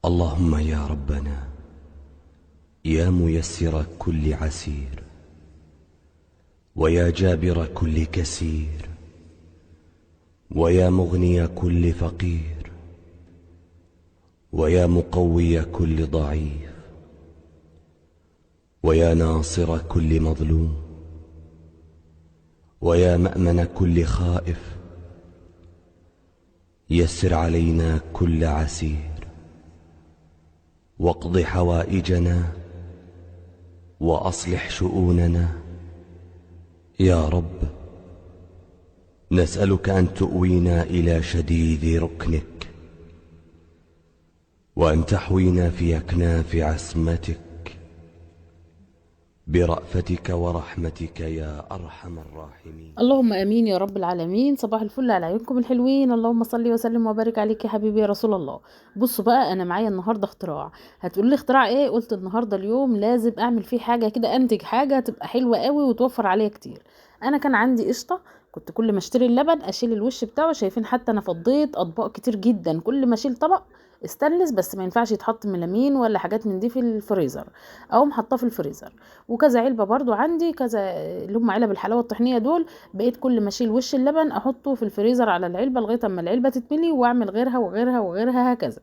اللهم يا ربنا يا ميسر كل عسير، ويا جابر كل كسير، ويا مغني كل فقير، ويا مقوي كل ضعيف، ويا ناصر كل مظلوم، ويا مأمن كل خائف، يسر علينا كل عسير، واقض حوائجنا، وأصلح شؤوننا. يا رب نسألك أن تؤوينا إلى شديد ركنك، وأن تحوينا في أكناف عصمتك برأفتك ورحمتك يا أرحم الراحمين. اللهم امين يا رب العالمين. صباح الفل على عيونكم الحلوين. اللهم صل وسلم وبارك عليك يا حبيبي يا رسول الله. بصوا بقى، انا معايا النهارده اختراع. هتقول لي اختراع ايه؟ قلت النهارده اليوم لازم اعمل فيه حاجة كده، انتج حاجة تبقى حلوة قوي وتوفر عليا كتير. انا كان عندي قشطه، كنت كل ما اشتري اللبن اشيل الوش بتاعه. شايفين حتى انا فضيت اطباق كتير جدا، كل ما اشيل طبق استانلس، بس ما ينفعش يتحط ميلامين ولا حاجات من دي في الفريزر، اقوم حاطاه في الفريزر. وكذا علبة برضو عندي، كذا اللي هم علب الحلاوة الطحينيه دول، بقيت كل ما اشيل وش اللبن احطه في الفريزر على العلبة لغاية اما العلبة تتملي، واعمل غيرها وغيرها وغيرها هكذا.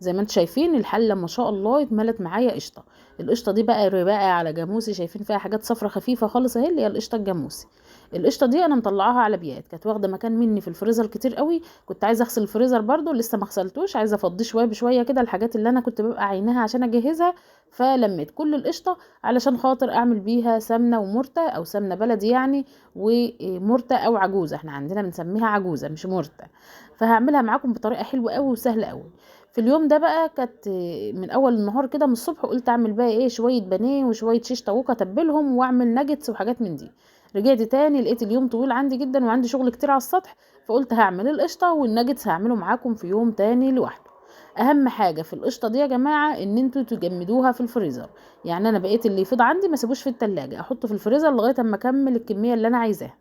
زي ما انتم شايفين الحلة ما شاء الله اتملت معايا قشطه. القشطه دي بقى رباقه على جاموسي، شايفين فيها حاجات صفرة خفيفة خالص اهي، اللي هي القشطه الجاموسي. القشطه دي انا مطلعاها على بيات، كانت واخده مكان مني في الفريزر كتير قوي. كنت عايزه اغسل الفريزر برده، لسه ما غسلتوش، عايزه افضيه شوية بشوية كده الحاجات اللي انا كنت ببقى عيناها عشان اجهزها. فلميت كل القشطه علشان خاطر اعمل بيها سمنه ومرته، او سمنه بلدي يعني، ومرته او عجوزه، احنا عندنا بنسميها عجوزه مش مرته. فهعملها معاكم بطريقة حلوة قوي وسهلة قوي. في اليوم ده بقى كانت من اول النهار كده من الصبح، قلت اعمل بقى ايه، شوية بانيه وشوية شيش طاووق اتبلهم واعمل ناجتس وحاجات من دي. رجعت تاني لقيت اليوم طويل عندي جدا وعندي شغل كتير على السطح، فقلت هعمل القشطه والناجتس هعمله معاكم في يوم تاني لوحده. اهم حاجة في القشطه دي يا جماعة ان انتوا تجمدوها في الفريزر، يعني انا بقيت اللي يفيض عندي ما سيبوش في التلاجة، احطه في الفريزر لغاية اما اكمل الكمية اللي انا عايزاها.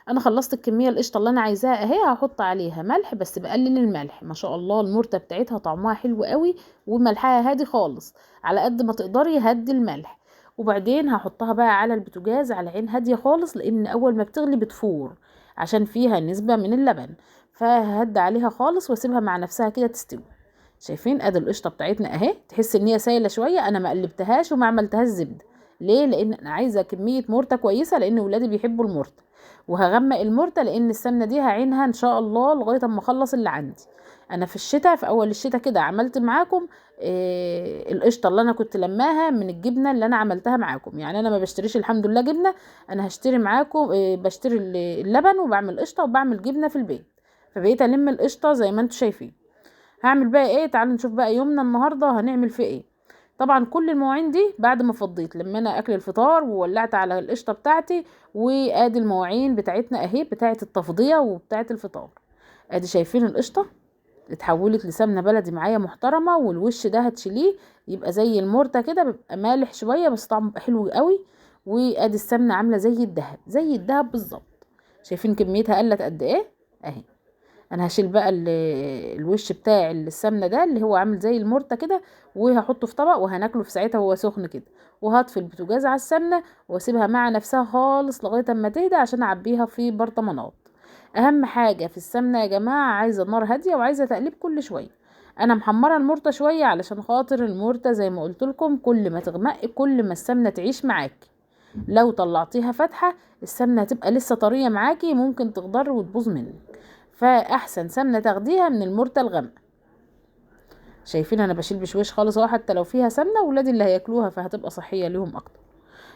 انا خلصت الكمية القشطه اللي انا عايزاها اهي، هحط عليها ملح بس بقلل الملح. ما شاء الله المرته بتاعتها طعمها حلو قوي وملحها هادي خالص، على قد ما تقدري هدي الملح. وبعدين هحطها بقى على البوتاجاز على عين هادية خالص، لان اول ما بتغلي بتفور عشان فيها نسبه من اللبن، فهدي عليها خالص واسيبها مع نفسها كده تستوي. شايفين ادي القشطه بتاعتنا اهي، تحس ان هي سايله شوية. انا ما قلبتهاش وما عملتهاش زبدة، ليه؟ لان انا عايزه كمية مرته كويسة، لان ولادي بيحبوا المرته. وهغمق المرته لان السمنة دي هعينها ان شاء الله لغاية اما اخلص اللي عندي. انا في الشتاء، في اول الشتاء كده، عملت معاكم القشطه اللي انا كنت لماها من الجبنة اللي انا عملتها معاكم. يعني انا ما بشتريش الحمد لله جبنه، انا هشتري معاكم بشتري اللبن وبعمل قشطه وبعمل جبنه في البيت. فبقيت الم القشطه زي ما انتم شايفين. هعمل بقى ايه؟ تعالوا نشوف بقى يومنا النهارده هنعمل فيه ايه. طبعا كل المواعين دي بعد ما فضيت لمينا اكل الفطار وولعت على القشطه بتاعتي، وادي المواعين بتاعتنا اهي بتاعه التفضيه وبتاعه الفطار. ادي شايفين القشطه اتحولت لسمنه بلدي معايا محترمه، والوش ده هتشيليه يبقى زي المرته كده، بيبقى مالح شوية بس طعمه حلو قوي. وادي السمنة عامله زي الذهب، زي الذهب بالظبط. شايفين كميتها قلت قد ايه اهي. انا هشيل بقى الوش بتاع السمنة ده اللي هو عامل زي المرته كده، وهحطه في طبق وهناكله في ساعتها وهو سخن كده. وهطفي البوتاجاز على السمنة واسيبها مع نفسها خالص لغاية اما تهدى عشان اعبيها في برطمانات. اهم حاجة في السمنة يا جماعة، عايزه نار هادية وعايزه تقليب كل شوية. انا محمرة المرته شوية علشان خاطر المرته زي ما قلت لكم كل ما تغمق كل ما السمنة تعيش معاكي. لو طلعتيها فاتحة السمنة هتبقى لسه طرية معاكي، ممكن تخضر وتبوظ منك. فاحسن سمنه تاخديها من المرته الغامقه. شايفين انا بشيل بشويش خالص اهو، حتى لو فيها سمنه ولادي اللي هياكلوها فهتبقى صحية ليهم اكتر.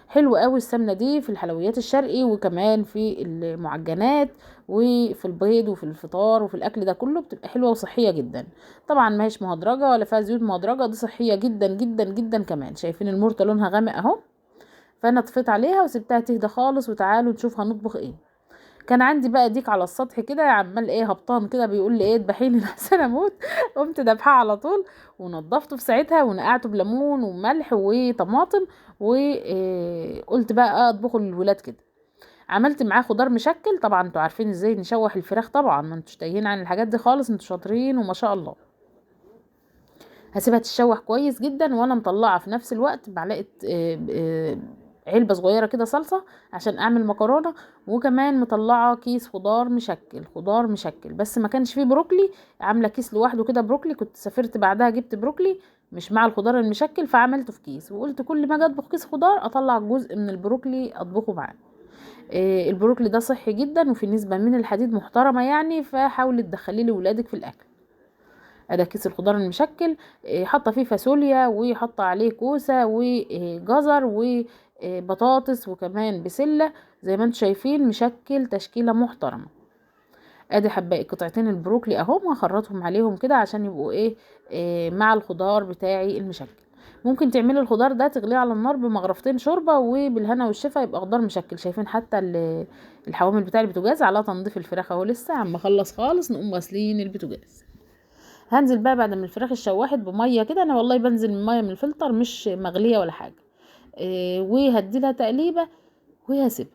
حلو قوي السمنة دي في الحلويات الشرقي، وكمان في المعجنات وفي البيض وفي الفطار وفي الاكل ده كله، بتبقى حلوة وصحية جدا. طبعا ما هيش مهدرجه ولا فيها زيوت مهدرجه، دي صحية جدا جدا جدا كمان. شايفين المرته لونها غامق اهو، فانا طفيت عليها وسبتها تهدى خالص. وتعالوا نشوف هنطبخ ايه. كان عندي بقى ديك على السطح كده عمال ايه هبطان كده، بيقول لي ايه اذبحيني لحسن اموت. قمت ذبحاه على طول ونضفته في ساعتها ونقعته بليمون وملح وطماطم، وقلت بقى اطبخه للولاد كده. عملت معاه خضار مشكل. طبعا انتوا عارفين ازاي نشوح الفراخ، طبعا ما انتوش تايهين عن الحاجات دي خالص، انتوا شاطرين وما شاء الله. هسيبها تتشوح كويس جدا، وانا مطلعه في نفس الوقت معلقه علبة صغيرة كده صلصه عشان اعمل مكرونه، وكمان مطلعه كيس خضار مشكل، خضار مشكل بس ما كانش فيه بروكلي، عامله كيس لوحده كده بروكلي، كنت سافرت بعدها جبت بروكلي مش مع الخضار المشكل فعملته في كيس، وقلت كل ما اجي اطبخ كيس خضار اطلع جزء من البروكلي اطبخه معاه. البروكلي ده صحي جدا وفي نسبه من الحديد محترمه يعني، فحاولي تدخليه لولادك في الاكل. ادي كيس الخضار المشكل، حاطه فيه فاصوليا وحاطه عليه كوسة وجزر وبطاطس وكمان بسلة، زي ما انتم شايفين مشكل تشكيله محترمه. ادي حبايه قطعتين البروكلي اهو، هخرطهم عليهم كده عشان يبقوا ايه، مع الخضار بتاعي المشكل. ممكن تعملي الخضار ده تغليه على النار بمغرفتين شوربة وبالهنا والشفا يبقى خضار مشكل. شايفين حتى الحوامل بتاع البوتاجاز على تنظيف الفراخ اهو، لسه عم اخلص خالص نقوم غاسلين البوتاجاز. هنزل بقى بعد ما الفراخ اتشوحت بميه كده، انا والله بنزل من مية من الفلتر مش مغليه ولا حاجة، وهدي لها تقليبه وهسيبها.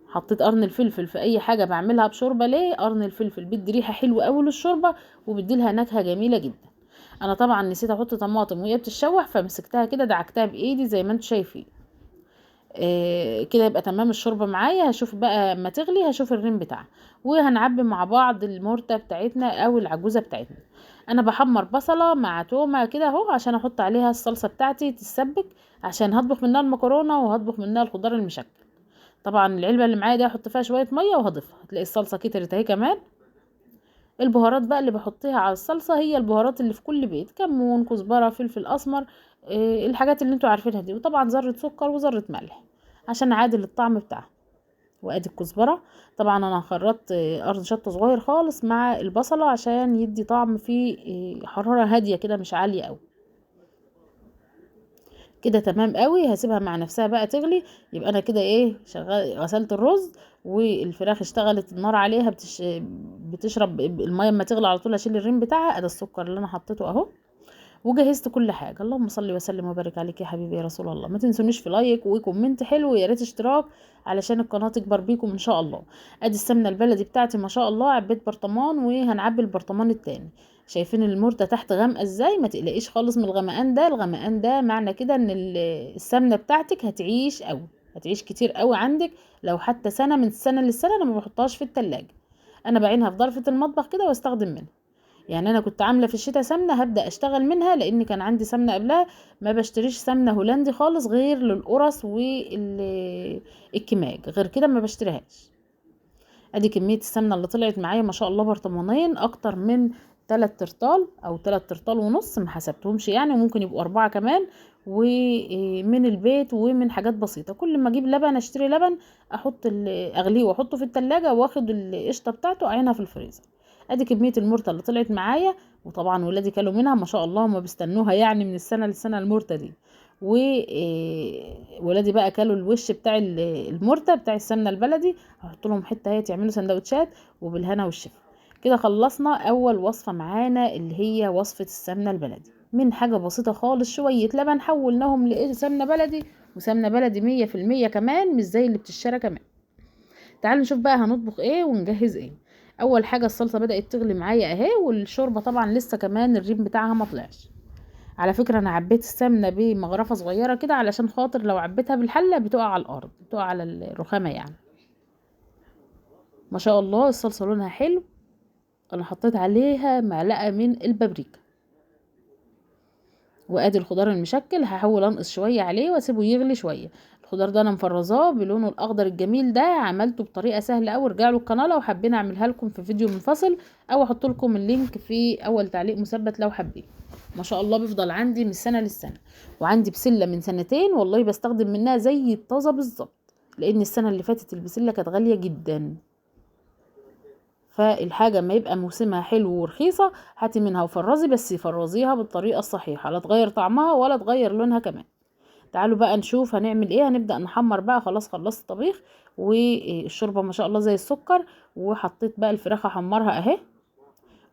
حطيت قرن الفلفل في اي حاجة بعملها بشوربه، ليه؟ قرن الفلفل بيدي ريحه حلوة قوي للشوربه وبيدي لها نكهة جميلة جدا. انا طبعا نسيت احط طماطم وهي بتتشوح، فمسكتها كده دعكتها بايدي زي ما انتم شايفين. كده يبقى تمام الشوربة معايا. هشوف بقى اما تغلي هشوف الريم بتاعها، وهنعبي مع بعض المرته بتاعتنا او العجوزة بتاعتنا. انا بحمر بصله مع تومة كده اهو عشان احط عليها الصلصه بتاعتي تتسبك، عشان هطبخ منها المكرونه وهطبخ منها الخضار المشكل. طبعا العلبة اللي معايا دي هحط فيها شوية مية وهضيفها، هتلاقي الصلصه كترت اهي. كمان البهارات بقى اللي بحطها على الصلصه هي البهارات اللي في كل بيت، كمون، كزبره، فلفل اسمر، الحاجات اللي انتوا عارفينها دي، وطبعا ذره سكر وذره ملح عشان اعادل الطعم بتاعها. وادي الكزبره، طبعا انا خرطت قرن شطه صغير خالص مع البصله عشان يدي طعم فيه حرارة هادية كده مش عالية قوي كده. تمام قوي. هسيبها مع نفسها بقى تغلي. يبقى انا كده ايه، شغال غسلت الرز والفراخ اشتغلت النار عليها بتشرب المية، اما تغلي على طول اشيل الريم بتاعها. ادي السكر اللي انا حطيته اهو، وجهزت كل حاجة. اللهم صل وسلم وبارك عليك يا حبيبي يا رسول الله. ما تنسونيش في like و comment حلو، ويا ريت اشتراك علشان القناة تكبر بيكم ان شاء الله. ادي السمنة البلدي بتاعتي ما شاء الله، عبيت برطمان وهنعبي البرطمان التاني. شايفين المرته تحت غامقه ازاي؟ ما تقلقيش خالص من الغمقان ده، الغمقان ده معنى كده ان السمنة بتاعتك هتعيش قوي، هتعيش كتير قوي عندك، لو حتى سنة من السنة للسنة. انا ما بحطهاش في التلاجة، انا بعينها في ظرفة المطبخ كده واستخدم منها. يعني انا كنت عامله في الشتاء سمنه هبدا اشتغل منها، لان كان عندي سمنه قبلها. ما بشتريش سمنه هولندي خالص غير للقرص والكماج، غير كده ما بشتريهاش. ادي كمية السمنة اللي طلعت معايا ما شاء الله، برطمانين اكتر من 3 ترطال او 3 ترطال ونص، ما حسبتهمش يعني، وممكن يبقوا 4 كمان. ومن البيت ومن حاجات بسيطة، كل ما اجيب لبن اشتري لبن احط اغليه واحطه في التلاجة واخد القشطه بتاعته اعينها في الفريزر. ادي كمية المرته اللي طلعت معايا، وطبعا ولادي كلوا منها ما شاء الله، وما بيستنوها يعني من السنة للسنة المرته دي. وولادي بقى كلوا الوش بتاع المرته بتاع السمنة البلدي، هحط لهم حتة اهي تعملوا سندوتشات وبالهنا والشفا. كده خلصنا اول وصفه معانا اللي هي وصفه السمنة البلدي، من حاجة بسيطة خالص، شوية لبن حولناهم لسمنه بلدي، وسمنه بلدي 100% كمان، مش زي اللي بتشترى كمان. تعالوا نشوف بقى هنطبخ ايه ونجهز ايه. اول حاجة الصلصه بدات تغلي معايا اهي، والشوربه طبعا لسه كمان الريم بتاعها ما طلعش. على فكرة انا عبيت السمنة بمغرفه صغيرة كده علشان خاطر لو عبيتها بالحله بتقع على الارض، بتقع على الرخامه يعني. ما شاء الله الصلصه لونها حلو. انا حطيت عليها معلقه من البابريكا، وادي الخضار المشكل هحاول انقص شوية عليه واسيبه يغلي شوية. الخضار ده انا مفرزاه بلونه الاخضر الجميل ده، عملته بطريقة سهلة قوي، ارجعوا للقناة لو حابين اعملها لكم في فيديو منفصل، او احط لكم ال link في اول تعليق مثبت لو حابين. ما شاء الله بيفضل عندي من سنة للسنة، وعندي بسلة من سنتين والله بستخدم منها زي الطازه بالظبط، لان السنة اللي فاتت البسله كانت غالية جدا. فالحاجه ما يبقى موسمها حلو ورخيصه هاتي منها وفرزي، بس فرزيها بالطريقة الصحيحة، لا تغير طعمها ولا تغير لونها كمان. تعالوا بقى نشوف هنعمل ايه. هنبدا نحمر بقى، خلاص خلصت الطبيخ والشوربه ما شاء الله زي السكر، وحطيت بقى الفراخ احمرها اهي،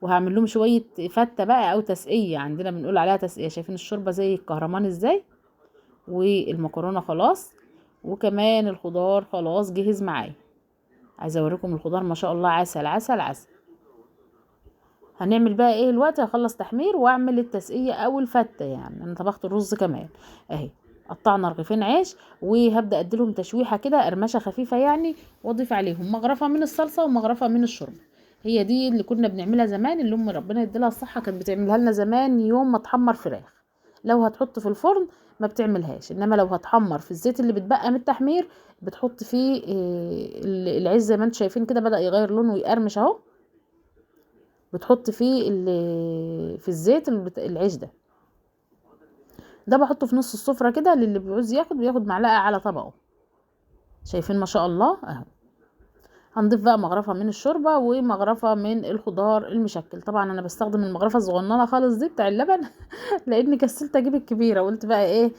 وهعمل لهم شوية فته بقى او تسقيه، عندنا بنقول عليها تسقيه. شايفين الشوربة زي الكهرمان ازاي، والمكرونه خلاص، وكمان الخضار خلاص جهز معايا. عايزه اوريكم الخضار ما شاء الله عسل عسل عسل. هنعمل بقى ايه الوقت؟ هخلص تحمير واعمل التسقيه او الفته، يعني انا طبخت الرز كمان اهي. قطعنا رغيفين عيش، وهبدا اديلهم تشويحه كده، قرمشه خفيفة يعني، واضيف عليهم مغرفه من الصلصه ومغرفه من الشوربة. هي دي اللي كنا بنعملها زمان، اللي ام ربنا يديلها الصحة كانت بتعملها لنا زمان يوم ما تحمر فراخ. لو هتحط في الفرن ما بتعملهاش، انما لو هتحمر في الزيت اللي بتبقى من التحمير بتحط فيه العيش زي ما انتم شايفين كده، بدأ يغير لونه ويقرمش اهو. بتحط فيه في الزيت العيش ده. ده بحطه في نص السفرة كده، للي بيعوز ياخد بياخد معلقة على طبقه. شايفين ما شاء الله اهو. هنضيف بقى مغرفة من الشوربة ومغرفة من الخضار المشكل. طبعا انا بستخدم المغرفة الصغننة خالص دي بتاع اللبن لان كسلت اجيب الكبيرة، قلت بقى ايه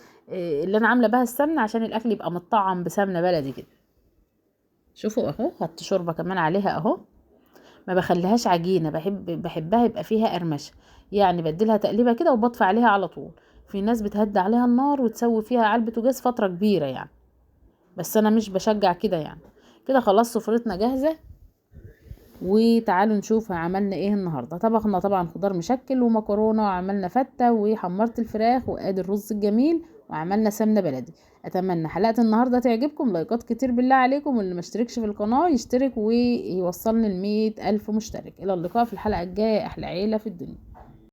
اللي انا عاملة بها السمنة عشان الاكل يبقى متطعم بسمنة بلدي كده. شوفوا اهو، خدت شوربة كمان عليها اهو. ما بخليهاش عجينة، بحبها يبقى فيها قرمشة، يعني بديلها تقليبة كده وبطفي عليها على طول. في ناس بتهدي عليها النار وتسوي فيها على البوتاجاز فترة كبيرة يعني، بس انا مش بشجع كده يعني. كده خلاص سفرتنا جاهزة، وتعالوا نشوف عملنا ايه النهاردة. طبخنا طبعا خضار مشكل ومكرونة، وعملنا فتة، وحمرت الفراخ، وادي الرز الجميل، وعملنا سمنة بلدي. اتمنى حلقة النهاردة تعجبكم، لايكات كتير بالله عليكم، واللي ما اشتركش في القناة يشترك ويوصلني ل100,000 مشترك. الى اللقاء في الحلقة الجاية، احلى عيلة في الدنيا.